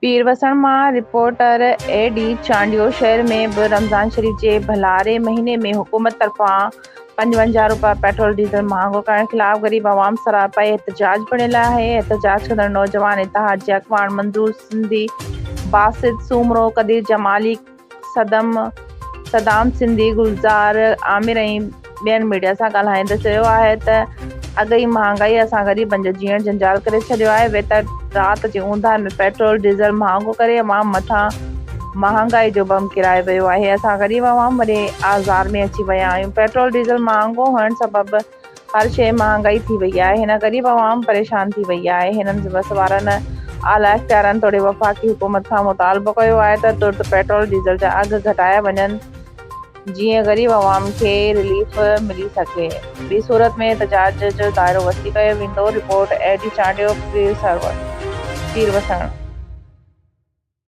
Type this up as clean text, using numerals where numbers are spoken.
پير وسڻ مان reporter A D Chandio شهر ۾ به رمضان شريف جي ڀلاري مهيني ۾ حڪومت طرفان 55 روپيا پيٽرول ڊيزل مهانگو ڪرڻ خلاف غريب عوام سراپا احتجاج بڻيل آهي. احتجاج ڪندڙ نوجوان اتحاد جي اڳواڻ منظور سنڌي، باسط سومرو، قدير جمالي، صدم صدام سنڌي، گلزار عامر ۽ ٻين ميڊيا سان ڳالهائيندي چيو آهي ته اڳ ئي مهانگائي اسان غريبن جو جيئڻ جنجال ڪري ڇڏيو آهي، ويتر رات جي اونداهه ۾ پيٽرول ڊيزل مهانگو ڪري عوام مٿان مهانگائي جو بم ڪيرايو ويو آهي، اسان غريب عوام وڏي آزار ۾ اچي ويا آهيون، پيٽرول ڊيزل مهانگو هئڻ سبب هر شيء مهانگائي ٿي وئي آهي، هن غريب عوام پريشان ٿي وئي آهي، هنن وس وارن اعليٰ اختيارن توڙي وفاقي حڪومت کان مطالبو ڪيو آهي ته ترت پيٽرول ڊيزل جا اگهه گهٽايا وڃن جيئن غريب عوام کي رليف ملي سگهي، ٻي صورت ۾ احتجاج جو دائرو وسيع ڪيو ويندو، report, A D Chandio, Pir Sarwar, Pir Wassan.